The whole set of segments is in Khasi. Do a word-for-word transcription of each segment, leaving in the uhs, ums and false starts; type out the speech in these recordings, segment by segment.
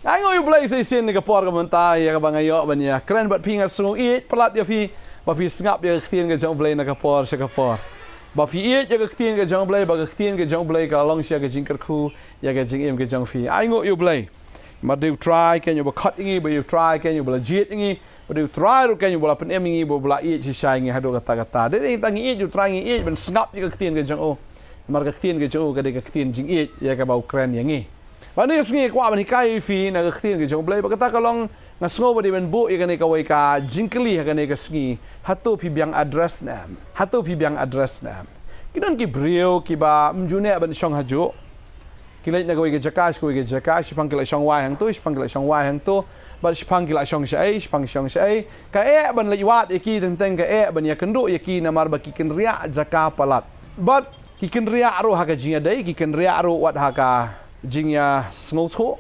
Ai nguh ïa u Blei sa shisien na ka por ka mynta ïa kaba nga ïoh ban ïa kren bad phi. Nga sngew ïeit palat ïa phi ba phi sngap ïa ka ktien ka jong u Blei na ka por sha ka por. Ba phi ïeit ïa ka ktien ka jong u Blei, ba ka ktien ka jong u Blei ka long sha ka jingkyrkhu ïa ka jingim ka jong phi. Ai nguh ïa u Blei. Ba dei u Trai kein uba khot ïa ngi, ba dei u Trai kein uba la jied ïa ngi, ba dei u Trai ruh kein uba la pynim ïa ngi, ba u la ïeit shisha ïa ngi haduh katta katta. Dei dei tang ngi ïeit ïa u Trai, ngi ïeit ban sngap ïa ka ktien ka jong u. Namar ka ktien ka jong u ka dei ka ktien jingïeit ïa kaba u kren ïa ngi. Bad ïa ka sngi kwah ban hikai ïa phi na ka ktien ka jong u Blei, ba kata ka long, nga sngew ba dei ban buh ïa kane kawei ka jingkylli ha kane ka sngi. Hato phi biang address ne em? Hato phi biang address ne em? Ki don ki briew kiba ym ju neh ban shong hajuh. Ki leit na kawei ka jaka sha kawei ka jaka, shiphang ki la shong wai hangto, shiphang ki la shong wai hangto. Bad shiphang ki la shong shaei, shiphang shong shaei. Ka eh ban leit wad ïa ki, teng teng ka eh ban ïakynduh ïa ki namar ba ki kynriah jaka palat. Bad ki kynriah ruh ha ka jingïadei, ki kynriah ruh wat ha ka jingïasngewthuh.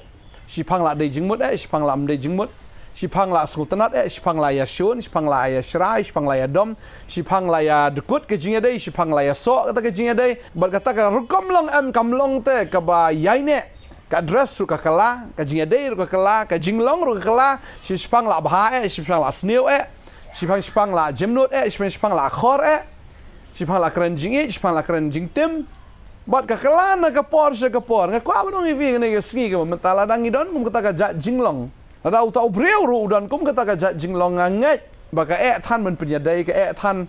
Shiphang la dei jingmut eh, shiphang la ym dei jingmut. Shiphang la sngewtynnat eh, shiphang la ïashun, shiphang la ïashrai, shiphang la ïadom, shiphang la ïadukut ka jingïadei, shiphang la ïasoh kata ka jingïadei. Bad kata ka rukom long em, kam long te kaba ïaineh. Ka address ruh ka kylla, ka jingïadei ruh ka kylla, ka jinglong ruh ka kylla. Shi-, shiphang la bha eh, shiphang la sniew eh. Shiphang, shiphang la jemnud eh, shiphang, shiphang la khor eh. Shiphang la kren jingïeit, shiphang la kren jingtim. Bad ka kylla na ka por sha ka por. Nga kwah ban ong ïa phi kane ka sngi kaba mynta, lada ngi don kum kata ka jait jinglong, lada uta u briew ruh u don kum kata ka jait jinglong, nga ngeit ba ka eh than ban pynïadei, ka eh than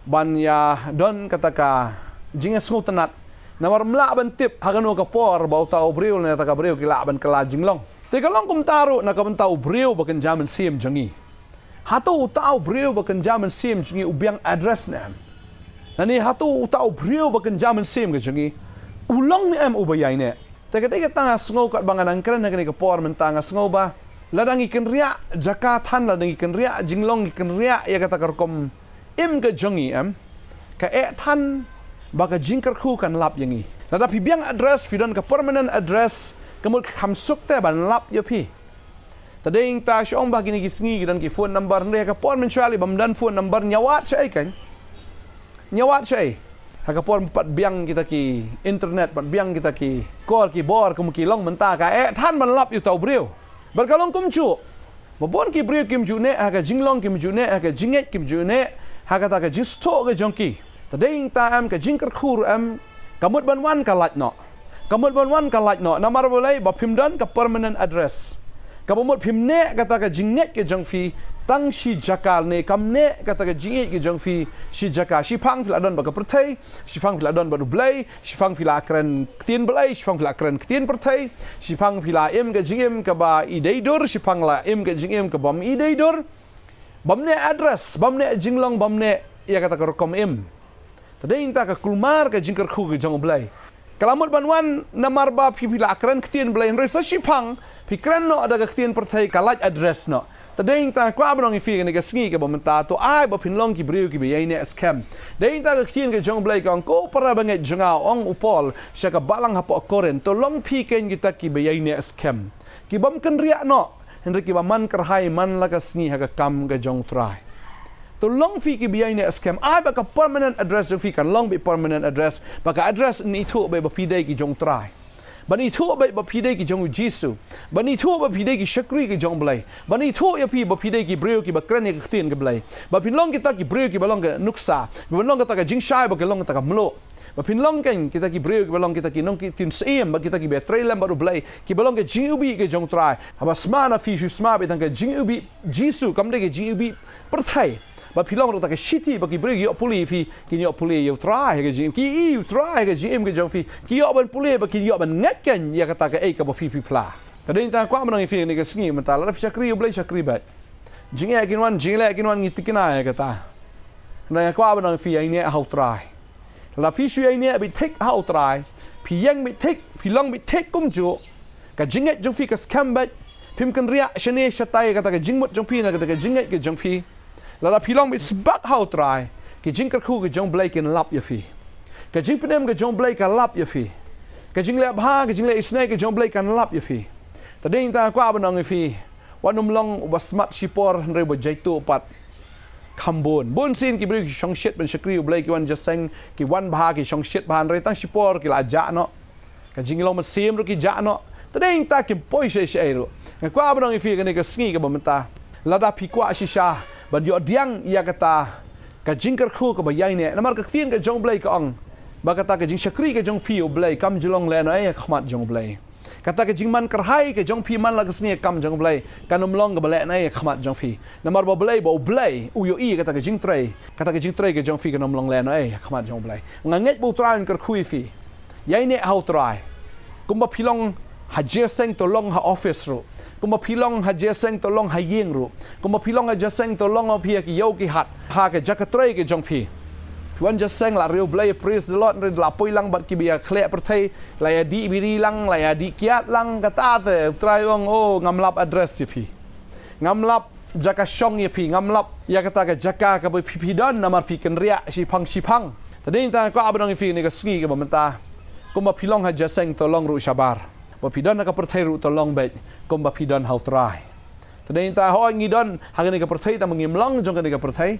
ban ïa don kata ka jingïasngewtynnat. Namar ym lah ban tip ha kano ka por ba uta u briew ne kata ka briew ki lah ban kylla jinglong. Te ka long kumta ruh na ka bynta u briew ba kynja mynsiem jong ngi. Hato uta u briew ba kynja mynsiem jong ngi u biang address ne em? Lane hato uta u briew ba kynja mynsiem ka jong ngi u long ne em uba ïaineh? Te ka dei kata nga sngew katba nga nang kren ha kane ka por mynta, nga sngew ba lada ngi kynriah jaka than, lada ngi kynriah jinglong, ngi kynriah ïa kata ka rukom im ka jong ngi, em, ka eh than ba ka jingkyrkhu kan lap ïa ngi. Lada phi biang address, phi don ka permanent address, ka mut ka kham suk te ban lap ïa phi. Te dei ngi ta shu ong ba kine ki sngi ki don ki phone number, hynrei ha ka por mynshuwa lei bym don phone number, ngi ïa wad shaei kan? Ngi ïa wad shaei? Ha ka por pat biang kita ki internet, pat biang kita ki kor ki bor, kum ki long mynta, ka eh than ban lap ïa uta u briew. Bad ka long kumjuh. Ba bun ki briew kim ju neh ha ka jinglong, kim ju neh ha ka jingngeit, kim ju neh ha kata ka jingsngewthuh ka jong ki. Te dei ngi ta em, ka jingkyrkhu ruh em, ka mut ban wan ka lait noh. Ka mut ban wan ka lait noh. Namar balei? Ba phim don ka permanent address. Kaba mut phim neh kata ka jingngeit ka jong phi tang shi jaka, ne kam neh kata ka jingngeit ka jong phi shi jaka. Shiphang phi la don bad ka pyrthei, shiphang phi la don bad U Blei, shiphang phi la kren ktien Blei, shiphang phi la kren ktien pyrthei, shiphang phi la im ka jingim kaba i dei dur, shiphang la im ka jingim kaba ym i dei dur. Bym neh address, bym neh jinglong, bym neh ïa kata ka rukom im. Te dei ngi ta ka kulmar ka jingkyrkhu ka jong U Blei. Ka la mut ban wan namar ba phi, phi la kren ktien Blei, hynrei sa shiphang phi kren noh da ka ktien pyrthei, ka lait address noh. Te dei ngi ta kwah ban ong ïa phi kane ka sngi kaba mynta, to ai ba phin long ki briew kiba ïaineh skhem. Dei ngi ta ka ktien ka jong U Blei ka ong, ko para bangeit jong nga, ong u Paul sha ka balang hapoh Korinth, to long phi kein kita kiba ïaineh skhem, ki bym kynriah noh, hynrei kiba man kyrhai man la ka sngi ha ka kam ka jong U Trai. To long phi kiba ïaineh skhem, ai ba ka permanent address jong phi kan long beit permanent address, ba ka address yn ithuh beit ba phi dei ki jong U Trai. Ban ithuh beit ba phi dei ki jong U Jisu. Ban ithuh ba phi dei ki shakri ki jong U Blei. Ban ithuh ïa phi ba phi dei ki briew kiba kren ïa ka ktien ka Blei. Ba phin long kita ki briew kiba long ka nuksa, ba phin long kata ka jingshai, ba ka long kata ka mluh. Ba phin long kein kita ki briew kiba long kita ki nongktien syiem, ba kita kiba trei lem bad U Blei, kiba long ka jingïohi ka jong U Trai. Haba sma na phi, shu sma beit tang ka jingïohi Jisu, kam dei ka jingïohi pyrthei. Ba phi long ruh ta ka shithi ba ki briew ki ïoh pule ïa phi, ki ïoh pule ïa U Trai ha ka jingim, ki ïohi U Trai ha ka jingim ka jong phi, ki ïoh ban pule, ba ki ïoh ban ngeit kein ïa kata kaei kaba phi, phi phla. Te dei ngi ta kwah ban ong ïa phi kane ka sngi mynta, lada phi shakri U Blei, shakri beit. Jingeh kin wan, jingleh kin wan, ngi thikna ïa kata. Hynrei nga kwah ban ong ïa phi, ïaineh ha U Trai. Lada phi shu ïaineh beit thik ha U Trai, phi ïeng beit thik, phi long beit thik kumjuh, ka jingngeit jong phi ka skhem beit, phim kynriah shane shatai kata ka jingmut jong phi na kata ka jingngeit ka jong phi. Lada phi long beit sbak ha U Trai, ka jingkyrkhu ka jong U Blei kan lap ïa phi. Ka jingpynim ka jong U Blei ka lap ïa phi. Ka jingleh bha, ka jingleh isynei ka jong U Blei kan lap ïa phi. Te dei ngi ta kwah ban ong ïa phi, wat nym long uba smat shipor hynrei uba jaituh pat kham bun. Bun sien ki briew ki shongshit ban shakri U Blei, ki wan jingïaseng, ki wan bha, ki shongshit bha, hynrei tang shipor ki la jah noh. Ka jinglong mynsiem ruh ki jah noh. Te dei ngi ta kim poi shaei shaei ruh. Nga kwah ban ong ïa phi kane ka sngi kaba mynta, lada phi kwah shisha ban ïoh pdiang ïa kata ka jingkyrkhu kaba ïaineh, namar ka ktien ka jong U Blei ka ong ba kata ka jingshakri ka jong phi ïa U Blei kam ju long lehnohei ha khmat jong U Blei. Kata ka jingman kyrhai ka jong phi man la ka sngi ha kam jong U Blei kan ym long kaba lehnohei ha khmat jong phi. Namar ba U Blei, ba U Blei u ïohi ïa kata ka jingtrei, kata ka jingtrei ka jong phi kan ym long lehnohei ha khmat jong U Blei. Nga ngeit ba U Trai un kyrkhu ïa phi. Ïaineh ha U Trai. Kumba phi long ha jingïaseng, to long ha office ruh. Kumba phi long ha jingïaseng, to long ha ïing ruh. Kumba phi long ha jingïaseng, to long ha phi ha ki ïew ki hat, ha ka jaka trei ka jong phi. Phi wan jingïaseng, la riewblei, praise the Lord, hynrei la poi lang bad kiba ïakhleh pyrthei, la ïadih biri lang, la ïadih kiad lang, kata te U Trai u ong, oh, ngam lap address ïa phi. Ngam lap jaka shong ïa phi, ngam lap ïa kata ka jaka kaba phi, phi don, namar phi kynriah shiphang shiphang. Te dei nangta nga kwah ban ong ïa phi kane ka sngi kaba mynta, kumba phi long ha jingïaseng, to long ruh shabar. Ba phi don ha ka pyrthei ruh, to long beit kumba phi don ha U Trai. Te dei nangta, hooid, ngi don ha kane ka pyrthei, tangba ngim long jong kane ka pyrthei.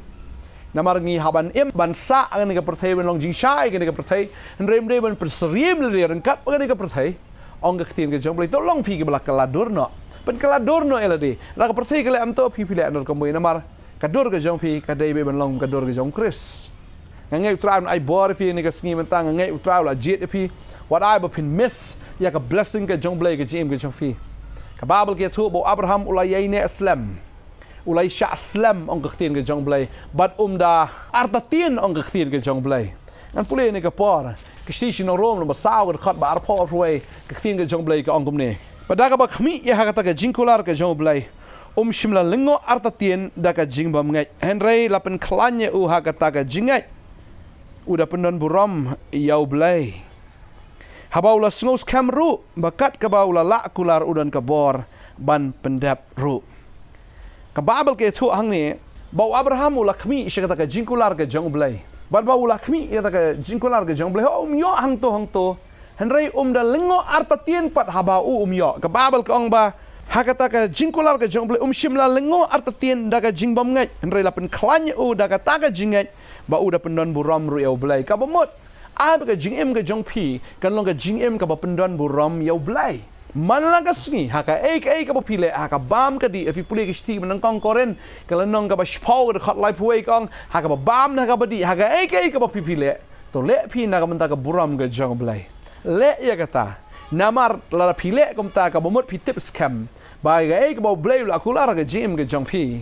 Namar ngi hap ban im, ban sah ha kane ka pyrthei, ban long jingshai ha kane ka pyrthei. Hynrei ym dei ban pynsyriem lade ryngkat bad kane ka pyrthei. Ong ka ktien ka jong U Blei, to long phi kiba la kylla dur noh. Pynkylla dur noh ïa lade. La ka pyrthei ka leh kumto, phi phi leh na rukom kawei, namar ka dur ka jong phi ka dei beit ban long ka dur ka jong U Khrist. Nga ngeit U Trai un ai bor ïa phi kane ka sngi mynta, nga ngeit U Trai u la jied ïa phi. Wat ai ba phin miss ïa ka blessing ka jong U Blei ha ka jingim ka jong phi. Ka Baibl ka ïathuh ba u Abraham u la ïaineh slem. U la ïaishah slem, ong ka ktien ka jong U Blei. Bad um da artatien, ong ka ktien ka jong U Blei. Ngan pule ha kane ka por, ka shithi sha ki nong Rom, lynnong ba saw, ka dkhot ba arphew, arphew wei, ka ktien ka jong U Blei ka ong kumne: Bad da kaba khmih ïa ha kata ka jingkular ka jong U Blei, um shym la lyngngoh artatien da ka jingbymngeit, hynrei la pynkhlaiñ ïa u ha kata ka jingngeit, u da pyndonburom ïa U Blei. Haba u la sngewskhem ruh ba kat kaba u la lah kular, u don ka bor ban pyndep ruh. Ka Baibl ka ïathuh hangne ba u Abraham u la khmih sha kata ka jingkular ka jong U Blei. Bad ba u la khmih ïa kata ka jingkular ka jong U Blei, hooid, um ïoh hangto hangto, hynrei um da lyngngoh artatien pat haba u um ïoh. Ka Baibl ka ong ba ha kata ka jingkular ka jong U Blei, um shym la lyngngoh artatien da ka jingbymngeit, hynrei la pynkhlaiñ ïa u da kata ka jingngeit ba u da pyndonburom ruh ïa U Blei. Kaba mut, ai ba ka jingim ka jong phi kan long ka jingim kaba pyndonburom ïa U Blei. Man la ka sngi, ha kaei kaei kaba phi leh, ha ka bam ka dih, phi pule ka shithi ba nyngkong Korinth, ka lynnong kaba shiphew, ka dkhot laiphew wei, ka ong, ha kaba bam ne ha kaba dih, ha kaei kaei kaba phi phi leh, to leh phi na ka bynta ka burom ka jong U Blei. Leh ïa kata. Namar lada phi leh kumta, kaba mut phi tip skhem ba kaei kaba U Blei u la kular ha ka jingim ka jong phi,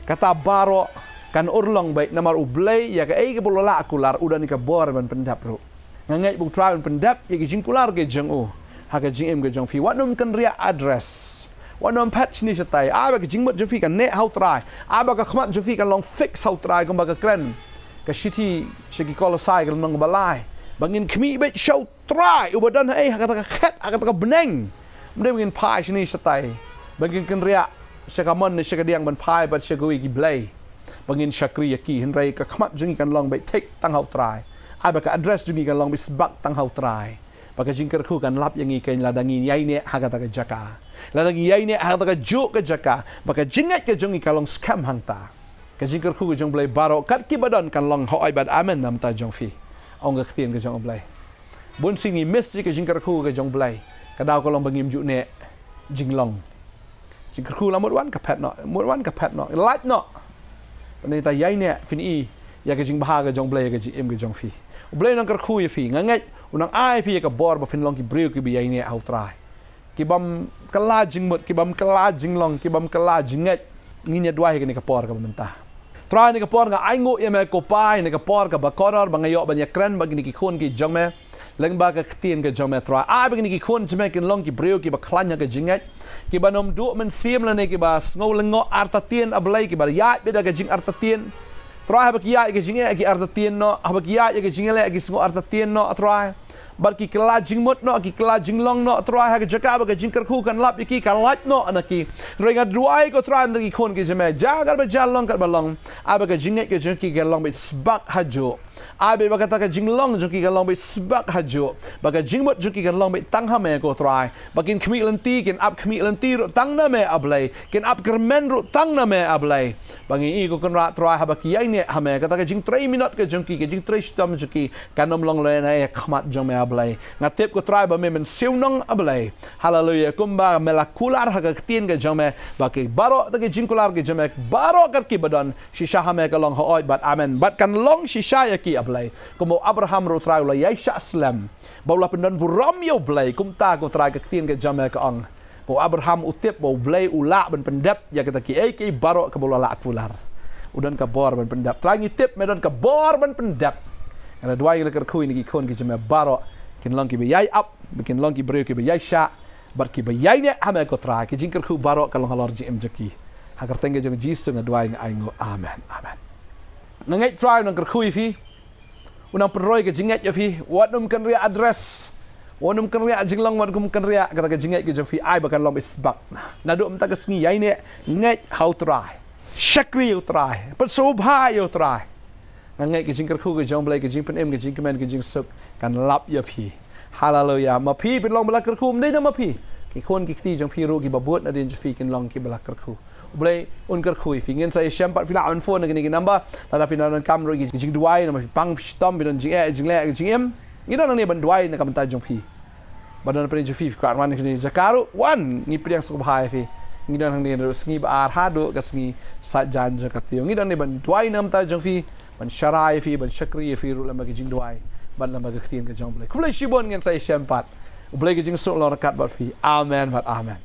kata baroh kan urlong beit, namar U Blei ïa kaei kaba u la kular u don ka bor ban pyndep ruh. Nga ngeit ba U Trai un pyndep ïa ka jingkular ka jong u ha ka jingim ka jong phi. Wat nym kynriah address. Wat nym phet shane shatai. Ai ba ka jingmut jong phi kan neh ha U Trai. Ai ba ka khmat jong phi kan long fix ha U Trai, kumba ka kren ka shithi sha ki Kolosai, ka lynnong ba lai, ba ngin khmih beit sha U Trai uba don haei, ha kata ka khet, ha kata ka bneng. Ym dei ba ngin phai shane shatai, ba ngin kynriah sha ka mon ne sha ka diang ban phai bad sha kiwei ki blei, ba ngin shakri ïa ki, hynrei ka khmat jong ngi kan long beit thik tang ha U Trai. Ai ba ka address jong ngi kan long beit sbak tang ha U Trai. Ba ka jingkyrkhu kan lap ïa ngi keiñ lada ngi ïaineh ha kata ka jaka, lada ngi ïaineh ha kata ka juh ka jaka, ba ka jingngeit ka jong ngi ka long skhem hangta. Ka jingkyrkhu ka jong U Blei baroh kat kiba don kan long hooid bad amen na ka bynta jong phi, ong ka ktien ka jong U Blei. Bun sien ngi miss ïa ka jingkyrkhu ka jong U Blei. Ka daw ka long ba ngim ju neh jinglong. Jingkyrkhu la mut wan ka phet noh, mut wan ka phet noh, lait noh. Te nangta ïaineh, phin i ïa ka jingbha ka jong U Blei ha ka jingim ka jong phi. U Blei u nang kyrkhu ïa phi, nga ngeit u nang ai phi ïa ka bor ba phin long ki briew kiba ïaineh ha U Trai. Kibym kylla jingmut, kibym kylla jinglong, kibym kylla jingngeit. Ngin ïa duwai ha kane ka por kaba mynta. Trai, ha kane ka por nga ainguh ïa me ko Pa, ha kane ka por kaba kordor ba nga ïoh ban ïakren bad kine ki khun ki jong me lyngba ka ktien ka jong me, Trai. Ai ba kine ki khun jong me kin long ki briew kiba khlaiñ ha ka jingngeit, kiba nym duh mynsiem lane kiba sngew lyngngoh artatien, A Blei, kiba ïaid beit da ka jingartatien. Trai, haba ki ïaid ha ka jingeh ki artatien noh, haba ki ïaid ha ka jingïaleh ki sngew artatien noh, Trai. Bad ki kylla jingmut noh, ki kylla jinglong noh, Trai, ha ka jaka ba ka jingkyrkhu kan lap ïa ki, ka lait noh na ki. Hynrei nga duwai ko Trai, na ki khun ki jong me, jia katba jia, long katba long, ai ba ka jingngeit ka jong ki kan long beit sbak hajuh. Ai ba kata ka jinglong jong ki kan long beit sbak hajuh. Ba ka jingmut jong ki kan long beit tang ha me ko Trai. Ba kin khmih lynti, kin ap khmih lynti ruh tang na me, A Blei. Kin ap kyrmen ruh tang na me, A Blei. Ba ngi i ko Kynrad Trai, haba ki ïaineh ha me, kata ka jingtrei minot ka jong ki, ka jingtrei shitom jong ki, kan ym long lehnohei ha khmat jong me, A Blei. Nga tip, ko Trai, ba me mynsiem nong, A Blei. Haleluya. Kumba me la kular ha ka ktien ka jong me, ba ki baroh, ta ki jingkular ki jong me baroh, kat kiba don shisha ha me ka long hooid bad amen. Bad kan long shisha ïa ki, A Blei. Kumba u Abraham ruh, Trai, u la ïaishah slem, ba u la pyndon burom ïa U Blei. Kumta, ko Trai, ka ktien ka jong me ka ong, ba u Abraham u tip ba U Blei u lah ban pyndep ïa kita kiei kiei baroh kaba u la lah kular. U don ka bor ban pyndep. Trai, ngi tip me don ka bor ban pyndep. Nga la duwai, nga la kyrkhu ïa kine ki khun ki jong me baroh, kin long kiba ïai ap, kin long ki briew kiba ïaishah bad kiba ïaineh ha me, ko Trai. Ki jingkyrkhu baroh ka long halor jingim jong ki. Ha ka kyrteng ka jong U Jisu nga duwai, nga ainguh. Amen. Amen. Nga ngeit Trai u nang kyrkhu ïa phi. U nang pynroi ka jingngeit ïa phi. Wat nym kynriah address, wat nym kynriah jinglong, wat nym kynriah kata ka jingngeit ka jong phi, ai ba kan long isbak. Naduh mynta ka sngi, ïaineh, ngeit ha U Trai, shakri ïa U Trai, pynsngewbha ïa U Trai. Nga ngeit ka jingkyrkhu ka jong U Blei, ka jingpynim, ka jingkmen, ka jingsuk kan lap ïa phi. Haleluya. Ma phi phin long ba la kyrkhu, ym dei tang ma phi, ki khun ki kti jong phi ruh kiba bud nadien jong phi kin long kiba la kyrkhu. U Blei un kyrkhu ïa phi. Ngin sa ïashem pat, phi lah ban phone na kine ki number. Lada phi donkam ruh ki jingduwai, namar phi pang, phi shitom, phi don jingeh, jingleh, jingim, ngi don hangne ban duwai na ka bynta jong phi. Ba don pyrshah jong phi, phi kwah wan kane ka jaka ruh, wan, ngi pdiang sngewbha ïa phi. Ngi don hangne naduh sngi ba ar haduh ka sngi saitjaiñ jong ka taïew. Ngi don hangne ban duwai na ka bynta jong phi, ban sharai ïa phi, ban shakri ïa phi ruh lem bad ki jingduwai bad lem bad ka ktien ka jong U Blei. Khublei shibun, ngin sa ïashem pat. U Blei ka jingsuk long ryngkat bad phi. Amen bad amen.